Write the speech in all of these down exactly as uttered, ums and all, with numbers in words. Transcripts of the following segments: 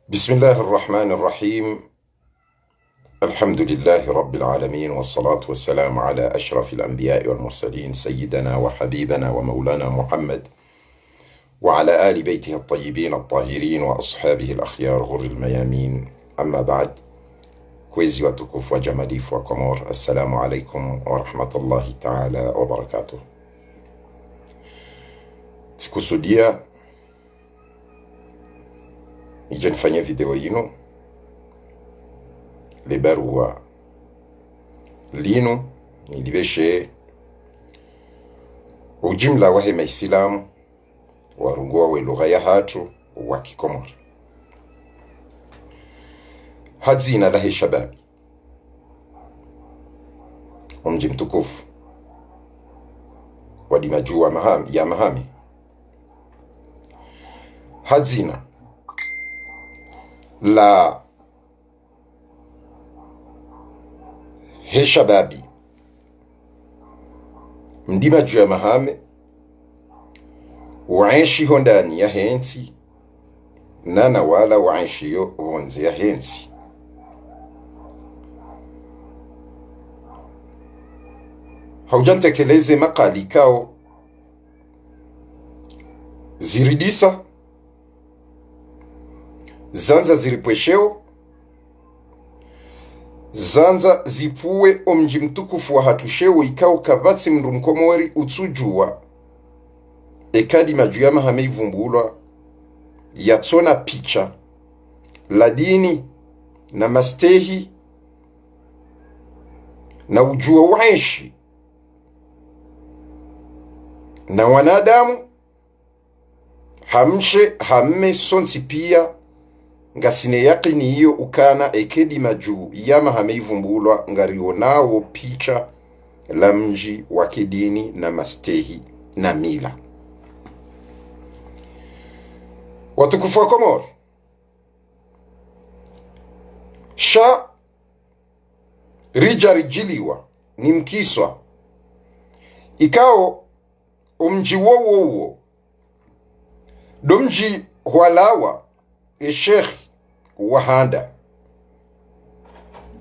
بسم الله الرحمن الرحيم. الحمد لله رب العالمين، والصلاة والسلام على أشرف الأنبياء والمرسلين، سيدنا وحبيبنا ومولانا محمد، وعلى آل بيته الطيبين الطاهرين، وأصحابه الأخيار غر الميامين. أما بعد. Kwezi watukufu wa djamalifu wa Komori, assalamu alaikum wa rahmatullahi ta'ala wa barakatuh. Tsikusudia nidje nifanye video yinu, le barua linu, nilipveshe ujimla wahe maisilamu, warungwa we lugha yahatru wa kikomori. Ha dzina lahe shababi, omdji mtukufu wa Dimadju wa Maham-, ya Mahame. Ha dzina lahe shababi, mdimadju ya Mahame, waenshi ho ndani yahe ntsi, na na wala waenshio pvondze yahe ntsi. Haudja ntekeleze makala ikao ziridisa, zandza ziripvwesheo, zandza zipvuwe omdji mtukufu wahatru sheo ikao kapvatsi mndru mkomori utsudjuwa eka Dimadju ya Mahame ivumbulwa yatsona picha la dini na mastehi na udjuwa uenshi na wanadamu. Hamshe, hamme sontsi pia, ngasina yakini iyo ukana eka Dimadju ya Mahame ivumbulwa, ngarionao picha la mdji wa kidini na mastehi na mila. Watukufu wa Komori, sha ridja ridjiliwa ni mkiswa ikao omdji wowo uwo ndo mdji hwalawa e sheikh wa handa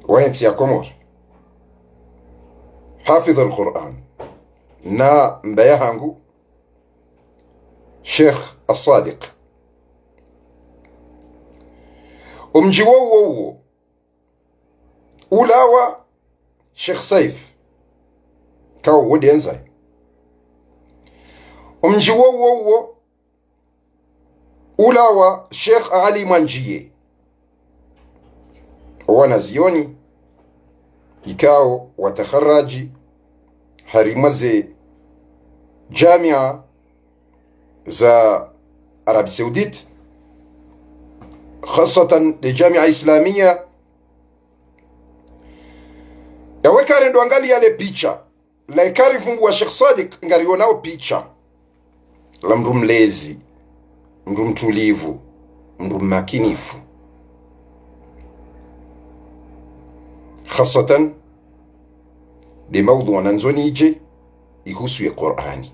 wahe ntsi ya Komori, Hafidh al-Qur'an, na mbaya hangu, Sheikh As-Sadiq. Omdji wowo uwo ulawa Sheikh Saif, ikao wo ndendza. Omdji wowo uwo ulawa Sheikh Ali Mwandjiye. Owanazioni ikao watakharaji harimwa ze jamia za Arabie Saoudite, khasatan le Jamia Islamia. Yawe eka rendo angalia le picha la eka rivumbuwa Sheikh Sadiq, ngarionao picha la mndru mlezi, mndru mtulivu, mndru mmakinifu. Khasatan le maudhu wanandzo nidje ihusu ye Qur'ani.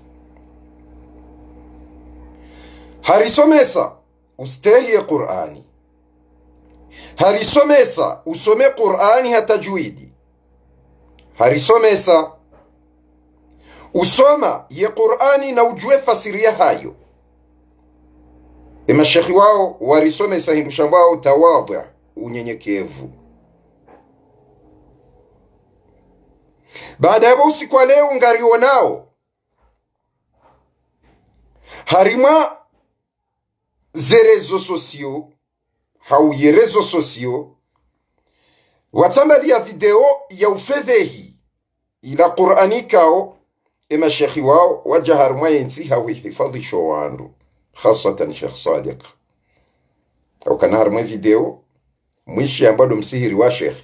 Harisomesa ustehi ye Qur'ani. Harisomesa usome Qur'ani ha tajwidi. Harisomesa usoma ye Qur'ani na udjuwe fasiri yahayo. E mashekhi wao warisomesa hindru shambwao tawadhu, unyenyekevu. Baada yapvo usiku wa leo ngarionao harimwa ze réseaux sociaux, hau ye réseaux sociaux, watsambaliya video ya ufedhehi ila Qur'ani ikao e mashekhi wao wadja harimwa ye ntsi hau ihifadhisho wandru, khasatan Sheikh Sadiq. Haukana harimwa video mwishi amba ndo msihiri wa sheikh,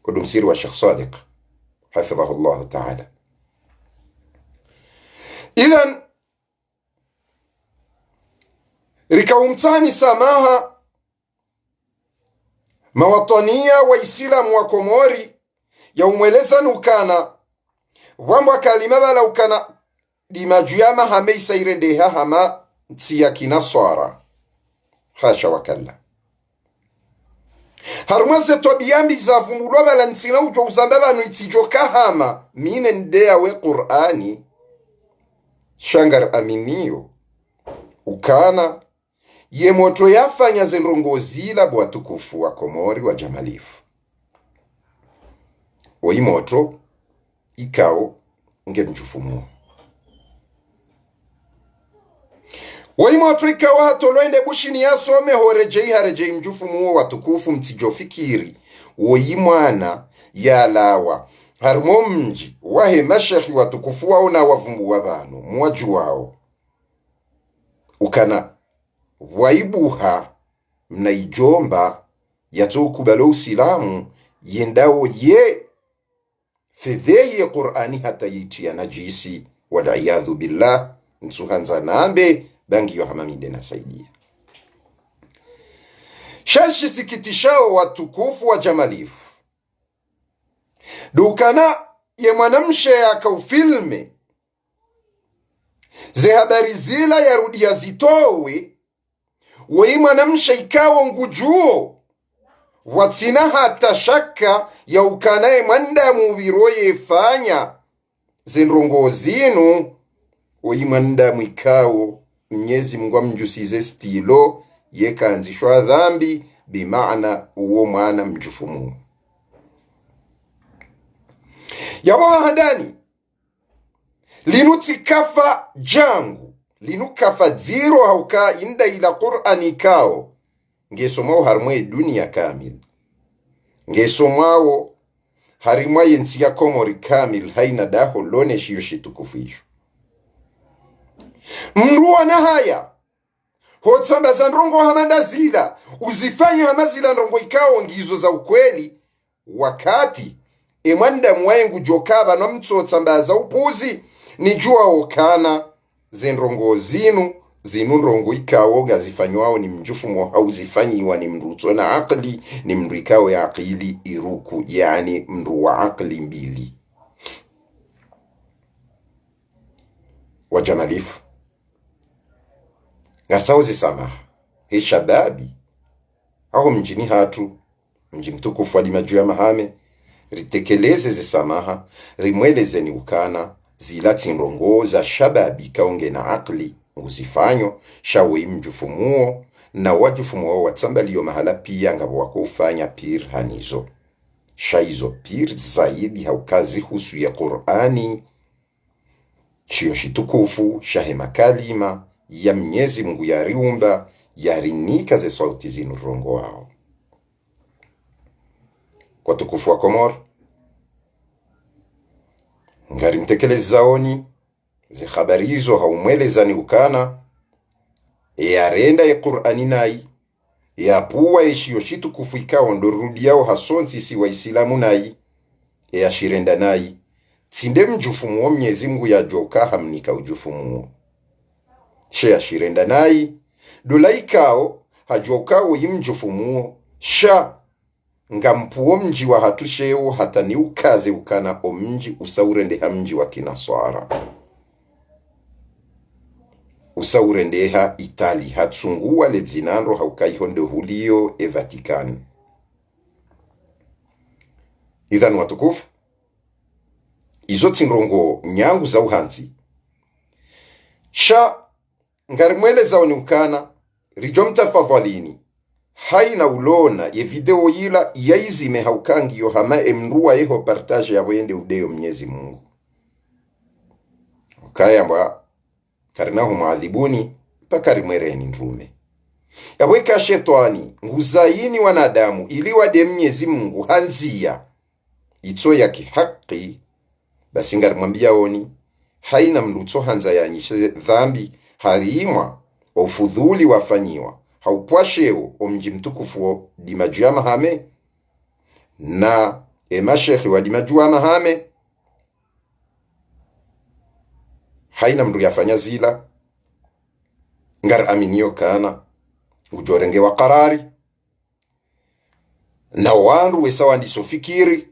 ndo msihiri wa Sheikh Sadiq, hafidhahullahu ta'ala. Idhan, rika umtsahani samaha mawatwaniya waisilamu wa Komori, ya umweleza nukana, wambwa kalima pvala ukana Dimadju ya Mahame isa irendeha hama ntsi ya kinaswara. Hasha wakalla. Harumwa ze twabiya mbi zavumbulwa pvala ntsina udjo uzamba pvanu itsidjo kahama, mi nende yawe Kur'ani, sha ngari aminiyo ukana ye motro yafanya ze ndrongoo zila bo watukufu wa Komori wa djamalifu. Woyi motro ikao nge mdjufumuo. Woyi motro ikao hatolwa ende Bushini yasome, horedjeyi haredjeyi mdjufumuo watukufu, mtsidjo fikiri woyi mwana yalawa harumwa mdji wahe mashekhi watukufu waona wavumbuwa pvanu, mwadjuwao ukana pvwaibuha mna idjomba yatso ukubalo usilamu, yendao ye fedhehi ye Kur'ani hata yitriya nadjisi, wal iyadhu billah, ntsuhandza nambe, ba ngiyo hama mi nde nasaidiya. Sha shisikitishao watukufu wa djamalifu, ndo ukana ye mwanamshe yaka ufilme ze habari zila yarudi yazitowe, woyi mwanamshe ikao ngudjuo, pvwatsina hata shaka ya ukana ye mwanadamu upviro yefanya ze ndrongoo zinu, woyi mwanadamu ikao Mnyezi Mungu amdjusize stilo, yeka andzishwa dhambi, bimaana uwo mwana mdjufumuo. Yapvo ha handani, linu tsi kafa djangu, linu kafa dziro hauka inda ila Kur'ani ikao ngesomwao harumwa ye duniya kamili. Ngesomwao harumwa ye ntsi ya Komori kamili, haina daho lone shiyo shitukufu isho. Mndru wona haya hotsambaza ndrongoo hama nda zila, uzifanya hama zila ndrongoo ikao ngizo za ukweli, wakati e mwanadamu waye ngudjo kaya pvanu mtsotsambaza upuzi, nidjuwao ukana ze ndrongoo zinu, zinu ndrongoo ikao ngazifanywao ni mdjufumuo hau zifanyiwa ni mndru utsona akili, ni mndru ikao ye akili iruku, yaani mndru wa akili mbili. Wa djamalifu, ngaritsao ze samaha he shababi aho mdjini hatru, mdji mtukufu wa Dimadju ya Mahame, ritekeleze ze samaha, rimwelezeni ukana zila tsi ndrongoo za shababi ikao ngena akili nguzifanyo, sha woyi mdjufumuo, na wadjufumuo watsambaliyo mahala piya ngapvo wako ufanya pire hanizo. Sha izo pire zaidi hauka zihusu ye Kur'ani, shiyo shitukufu shahe makalima ya Mnyezi Mungu yariumba, yarinika ze swauti zinu rirongowao. Watukufu wa Komori, ngarimtekelezaoni ze habari izo haumwelezani ukana, e yarenda ye Kur'ani nayi, yapvuwa ye shiyo shitukufu ikao ndo rirudiyao hasontsi si Waisilamu nayi, e yashirenda nayi, tsi nde mdjufumuo Mnyezi Mungu yadjo uka hamnika udjufumuo. She yashirenda nayi, ndo la ikao hadjo uka woyi mdjufumuo, sha ngampvuo mdji wa hatru sheo hata niukaze ukana o mdji usa urendeha mdji wa kinaswara. Usa urendeha Itali, hatsunguwa le dzina ndro hauka iho ndo huliyo e Vatican. Idhan watukufu, izo tsi ndrongoo nyangu za uhantsi. Sha ngarimwelezaoni ukana, ridjo mtafadhwalini, haina ulona ye video yila yaizime hauka ngiyo hama e mndru waye ho partage yapvo yende udeyo Mnyezi Mungu. Ukaya mbwa karina humwadhibuni, mpaka rimwereni ndrume. Yapvo ika shetwani nguzaini wanadamu ili wade Mnyezi Mungu ha ndziya itso ya kihaki, basi ngarimwambiyaoni, haina mndru utsohandza yanyishe dhambi harimwa o ufudhuli wafanyiwa haupvwa sheo o mdji mtukufu wo Dimadju ya Mahame, na e mashekhi wa Dimadju ya Mahame, haina mndru yafanya zila, ngariaminiyo ukana ngudjorengewa karari, na wandru wesa wandiso fikiri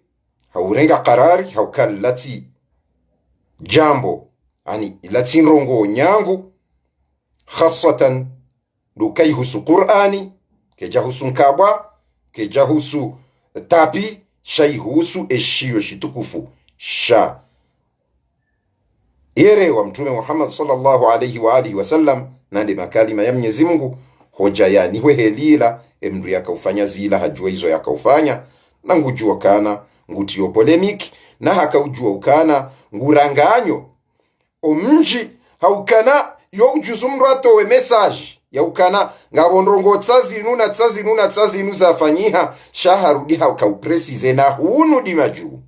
haurenga karari, hauka latsi djambo, ani latsi ndrongoo nyangu, khaswatan ndo uka ihusu Kur'ani, kedja husu nkabwa, kedja husu tapi, sha ihusu eshiyo shitukufu sha yere wa Mtrume Muhammad swallallahu alayhi wa alihi wa sallam, na nde makalima ya Mnyezi Mungu, hodja yanihwe helila, emndru yakaufanya zila hadjuwa izo yakaufanya, na ngudjuwa ukana ngutriyo polémique, na hakaudjuwa ukana nguranganyo omdji, ha ukana yo udjuzu mndru atowe message ya ukana ngapvo ndrongoo tsa zinu na tsa zinu na tsa zinu zafanyiha, sha harudi hakaupréciser na hunu Dimadju.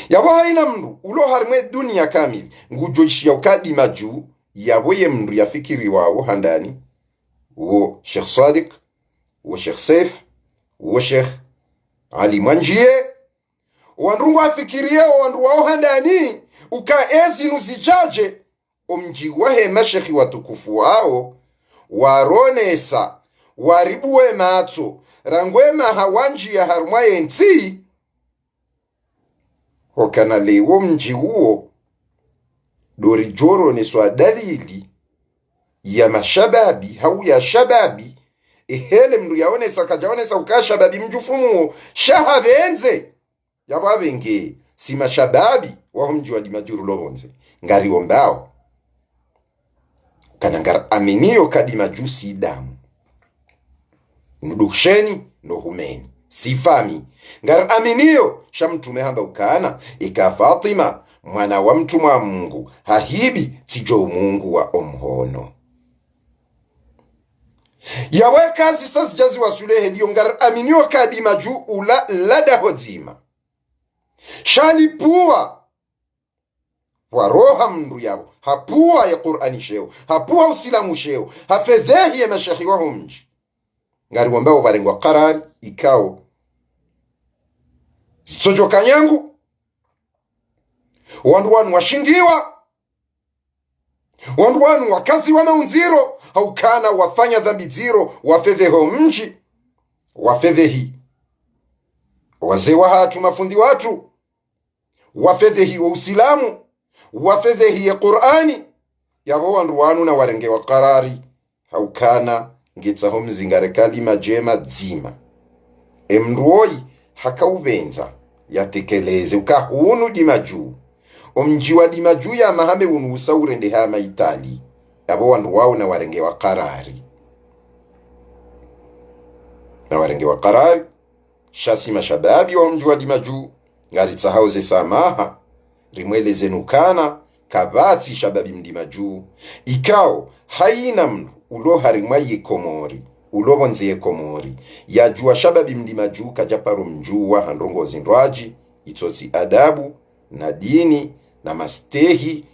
Yapvo hayina mndru ulo harimwa edunia kamili ngudjo ishiya uka Dimadju, yapvo ye mndru yafikiriwawo handani, wo Sheikh Sadiq, wo Sheikh Saif, wo Sheikh Ali Mwandjiye, wandru ngwafikiriye, wandru wawo handani, uka ezinu zidjadje, omdji wahe mashekhi watukufu wawo, waronesa, waribuwe matso, rangu emaha wandjiya harimwa yentsi, hukana lewo mdji uwo, ndo ridjo roneswa dalili ya mashababi, hau ya shababi, ehele mndru yaonesa, kadjaonesa uka shababi mdjufumuo, sha hapvendze. Yapvo apvenge, si mashababi waho mdji wa Dimadju rilo pvondze, ngariwombao. Kana ngaraminio ka Dimadju si damu. Mdukusheni no humeni. Si fami. Ngaraminio, sha Mtrume hamba ukana, ika Fatima, mwana wa mtrumwa Mungu, hahibi, tsidjo umungu wa omhono. Yapvo eka zisa zidja ziwaswili heliyo ngaraminio ka Dimadju ula lada hodzima. Sha lipvuwa waroha mndru yapvo, hapvuwa ye Kur'ani sheo, hapvuwa usilamu sheo, hafedhehi ye mashekhi waho mdji. Ngariwombao pvarengwa karari ikao zitsodjoka nyangu, wandru wanu washingiwa, wandru wanu wakaziwa maundziro, ha ukana wafanya dhambi ndziro, wafedhehi omdji, wafedhehi wazee wahatru, mafundi watru, wafedhehi wo usilamu, wafedhehi ye Kur'ani. Yapvo wandru wanu nawarengewa karari, ha ukana ngwatsaho mzingare kalima ndjema dzima. Emndru woyi hakaupvendza yatekeleze uka hunu Dimadju, omdji wa Dimadju ya mahame unu usa urendeha hama Itali. Yapvo wandru wawo nawarengewa karari. Nawarengewa karari, sha si mashababi waho mdji wa Dimadju, ngaritsahao ze samaha, rimwelezeni ukana, kapvatsi shababi mdimadju ikao hayina mndru ulo harimwa ye Komori, ulo pvondze ye Komori, yadjuwa shababi mdimadju kadjaparo mdjuwa ha ndrongoo zindrwadji, itsotsi adabu, na dini, na mastehi,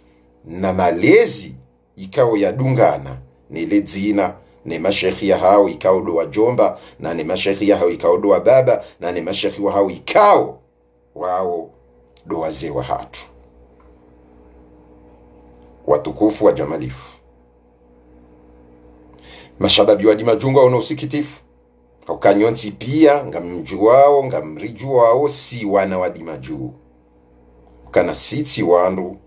na malezi ikao yadungana ne le dzina, ne mashekhi yahao ikao ndo wadjomba, na ne mashekhi yahao ikao ndo wababa, na ne mashekhi wahao ikao wao ndo wazee wahatru. Watukufu wadjamalifu, mashababi wa Dimadju ngwaono usikitifu, hauka nyontsi pia ngamdjuwao, ngamridjuwao si wana wa Dimadju, ukana si tsi wandru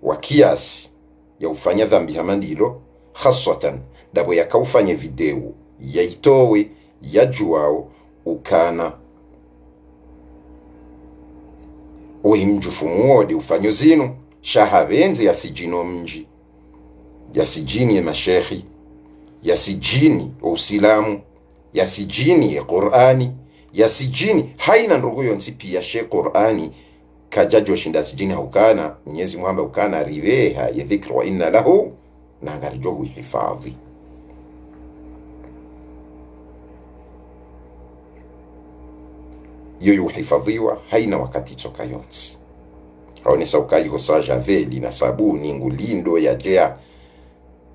wa kiasi ya ufanya dhambi hama ndilo, haswatan ndapvo yakaufanya video yaitowe, yadjuwao ukana oyi mdjufumu wo nde ufanyo zinu, sha hapvendze yasidjini omdji, yasidjini ye mashekhi, yasidjini o usilamu, yasidjini ye Kur'ani, yasidjini hayina ndrongoo yontsi pia she Kur'ani kadjadjoshinda yasidjini, haukana Mnyezi Mungu hamba ukana ripveha ye dhikri wa inna lahu, na ngaridjo huihifadhi. Iyo yuhifadhiwa hayina wakati itsoka yontsi. Haonesa uka iho sa javel na sabuni ngulindo yadje ya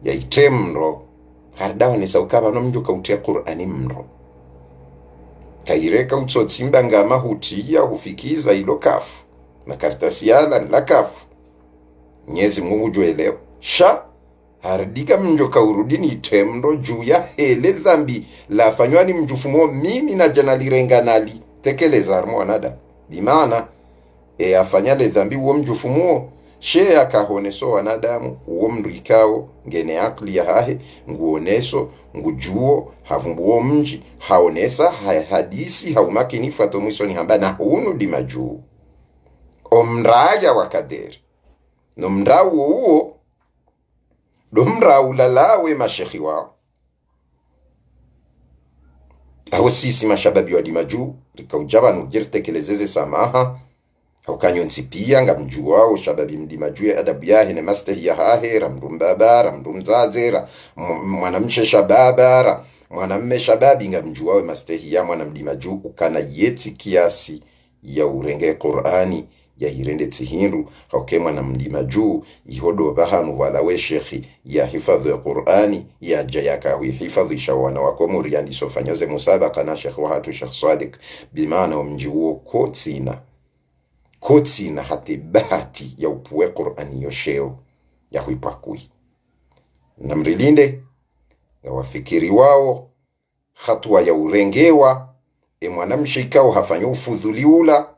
itre mndro. Harudi haonesa uka pvanu mdjo kautre Kur'ani mndro. Kayireka utsotsi mbanga mahuti ya hufikiza ilo kafu, na kartasi yala la kafu. Mnyezi Mungu ngudjuwelewa. Sha harudi ka mdjo kaurudi nitre mndro dju ya hele dhambi lafanywa ni mdjufumu wo, mimi nadja nalirenga nalitekeleza harimwa wanadamu. Bimaana, e afanya le dhambi wo mdjufumu wo, She yakaoneso wanadamu, uwo mndru ikao ngena akili yahahe, nguoneso, ngudjuo, havumbuo mdji, haonesa, ha-, hadisi, haumakinifu hata mwisoni hamba na hunu Dimadju. O mraja wa kaderi. No mrau uwo, ndo mrau ulalawe mashekhi wao. Aho sisi mashababi wa Dimadju, rika udja pvanu ridje ritekeleze ze samaha. Hauka nyontsi pia ngamdjuwao shababi mdimadju ye adabu yahe ne mastehi yahahe, ra mndru mbaba, ra mndru mdzadze, ra m-, mwanamshe shababa, ra mwanamme shababi, ngamdjuwao ye mastehi ya mwana mdimadju ukana yetsi kiasi ya urenge Qur'ani, ya hirende tsi hindru. Hauka mwana mdimadju, iho ndo pvahanu pvwalawe shekhi, ya hifadhwi ye Qur'ani, yadja yaka hwi hifadhwisha wana wa Komori, yandiso fanya ze musabaka na shekhi wahatru, Shekhi Swadik. Bimaana omdji uwo kotsina, kotsina hata bahati ya upvuwe Qur'ani yo sheo ya hwipvwa kwi. Na mrilinde, ngawafikiriwao, hatuwa ya urengewa, e mwanamshe ikao hafanya ufudhuli ula,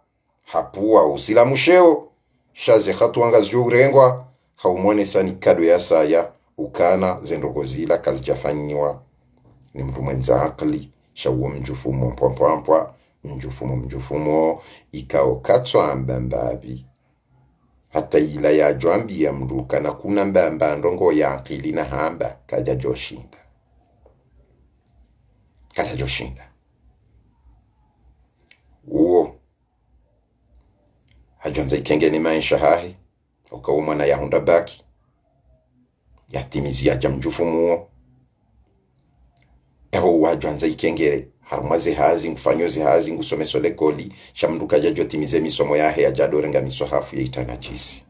hapvuwa usilamu sheo, sha ze hatuwa ngazidjo urengwa, ha umwonesa ni kado ya saya, ukana ze ndrongoo zila kazidjafanyiwa ni mndru mwendza akili, sha uwo mdjufumo mpwa mpwa mpwa, mdjufumo mdjufumo, ikao katsu amba mbapvi. Hata ila yadjo ambia mndru kana kuna mbamba ndrongoo ya akili na hamba, kadjadjo shinda. Kadjadjo shinda. Uwo hadjwandza ikenge ne maesha hahe, uka uwo mwana yahundra bac, yatimizi yadja mdjufumo uwo. Yapvo uwo hadjwandza ikenge harumwa ze hazi, ngufanyo ze hazi, ngusomeso lekoli, sha mndru kadjadjo timize misomo yahe, yadja ndo renga miswahafu ya itanajisi.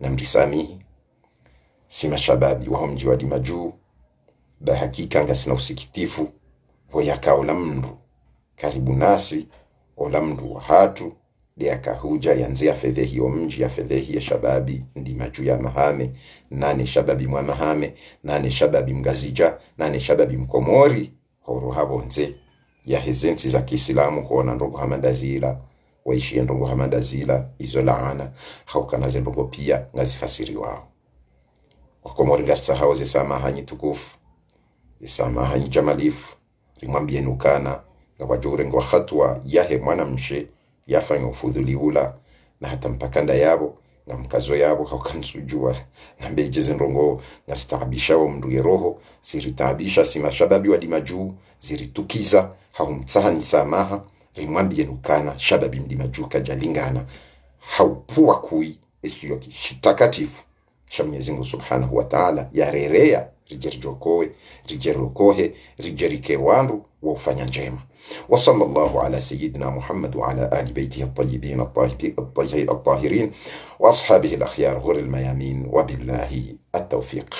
Na mrisamihi, si mashababi waho mdji wa Dimadju, ba hakika ngasina usikitifu, pvo yaka ola mndru karibu nasi, ola mndru wahatru, nde yaka hudja yandze yafedhehi omdji, yafedhehi ye shababi Mdimadju ya Mahame, nane shababi mwa Mahame, nane shababi Mngazidja, nane shababi Mkomori, horo hapvondze yahe ze ntsi za kiislamu, huona ndrongoo hama nda zila, waishiye ndrongoo hama nda zila, izo laana, hauka na ze ndrongoo pia ngazifasiriwao. Wakomori ngarisahao ze samaha nyi tukufu, ze samaha nyi djamalifu, rimwambieni ukana, ngapvwadjo urengwa hatuwa yahe mwanamshe yafanya ufudhuli ula, na hata mpaka nda yapvo, ngamkazo yapvo, hauka ntsudjuwa nambe dje ze ndrongoo ngazitaabishao mndru ye roho, ziritaabisha si mashababi wa Dimadju, ziritukiza, ha umtsahani samaha, rimwambieni ukana shababi Mdimadju kadjalingana ha upvuwa kwi, eshiyo ki shitakatifu sha Mwenyezi Mungu Subhanahu wa Ta'ala yarereya, ridje ridjokowe, ridje rirokohe, ridje rike wandru wa ufanya ndjema. وصلى الله على سيدنا محمد وعلى آل بيته الطيبين الطاهب-، الطاهرين وأصحابه الأخيار الغر الميامين، وبالله التوفيق.